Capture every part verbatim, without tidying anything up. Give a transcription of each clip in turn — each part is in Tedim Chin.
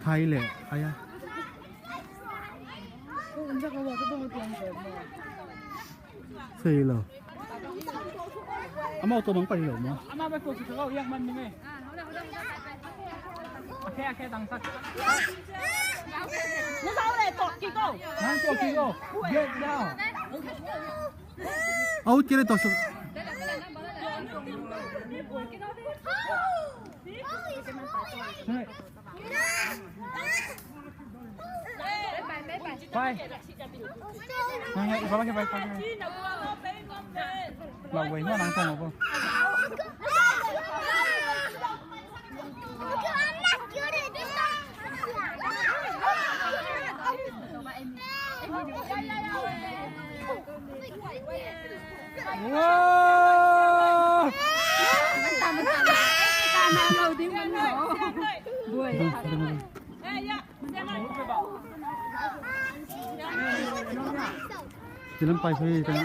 Hai le, hai a. Sei lo. Amau tua bang pai lo maw. Amau tua kiko, yang man ni. Ake, ake, tangsak. Nang tua kiko. Get down. Out kira tua. Pai. Pai, pai, pai, pai. Lau wei hua nang tong apa? Wow! Ci lam pai phei tang.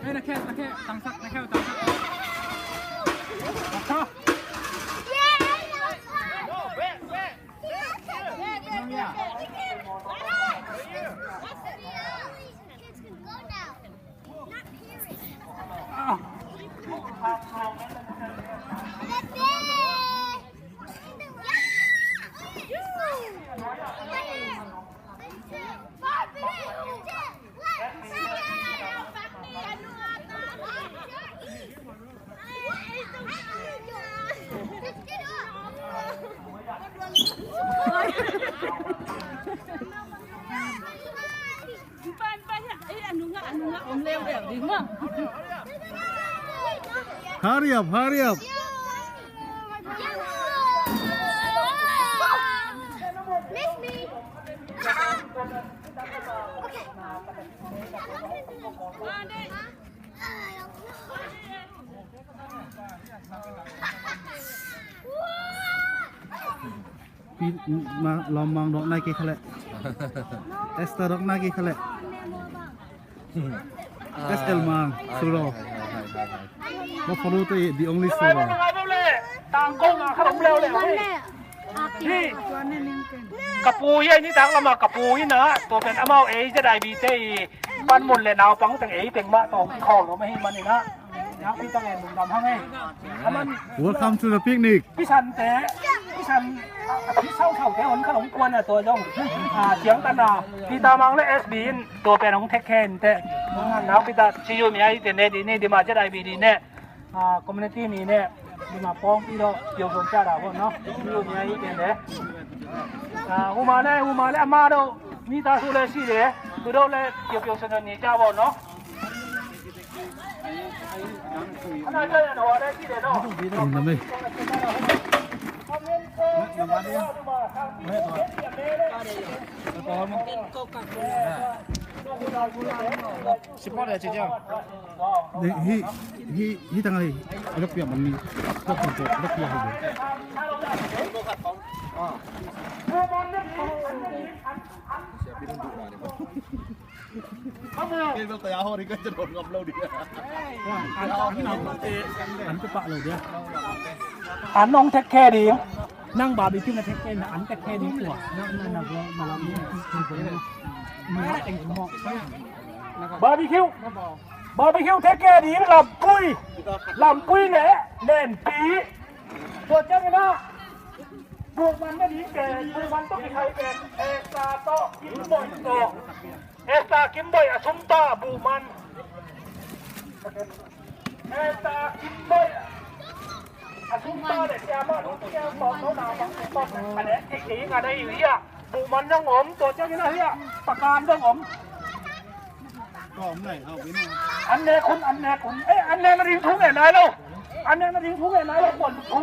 Hei, na khe, na khe, tangsak, na khe, tangsak. Hurry up, hurry up. Miss me. Okay. Pi, ma, lawm mang dawk nai kei kha leh. Esther dawk nai kei kha leh. S L mang, Suro. Buffalo te the only Suro. Hi. Ka pu hi, ni tak lama ka pu hi na, tua pen amau ei Z I B te i panmun le naupang teng ei teng mah tawh khawl lo mah hi manin ah. Nakpi tak en lungdam hang ei. Aman. Welcome to the picnic. Pisan te, pisan, a, a, pi sau sau te hon kha long kuan a tua zong. A, ciang tan a, Peter Mang le S B in tua pen hong thek khen te. Nakpi tak, ci yu mi ai te ne di ni di ma Z I B di ne. A, community mi ne. Di ma pawng pi do, piau suan cia da vo no. Ci yu mi ai te ne. A, huma le, huma le, ama do. Mi ta su le si le. Tu do le, piau piau suan ni cia vo no. Hi, hi, hi tang ai. Alok piak man ni. Alok piak man ni. Kei bel taya hori ka jadon ngam lo dia. An te pah lo dia. An nong tek khe ding. Nang barbecue na tek khe na an tek khe ding tua. Nang na na go na lam ni. Barbecue. Barbecue tek khe ding lampui. Lampui le lenpi. Tua ciang ina. Buh man na ding pen, buh man tawh kikhai pen, Esther tawh, Kim Boi tawh. Esther Kim Boi a sum ta buh man. Esther Kim Boi a sum ta le siama lu siama tawh na bang tawh a le kei kei nga na hi hi a. Buh man nang om tua ciang ina hi a. Pakan dong om. An nek hun, an nek hun. Eh, an nek na ding thu ngen nai lo. An nek na ding thu ngen nai lo. Kuan thu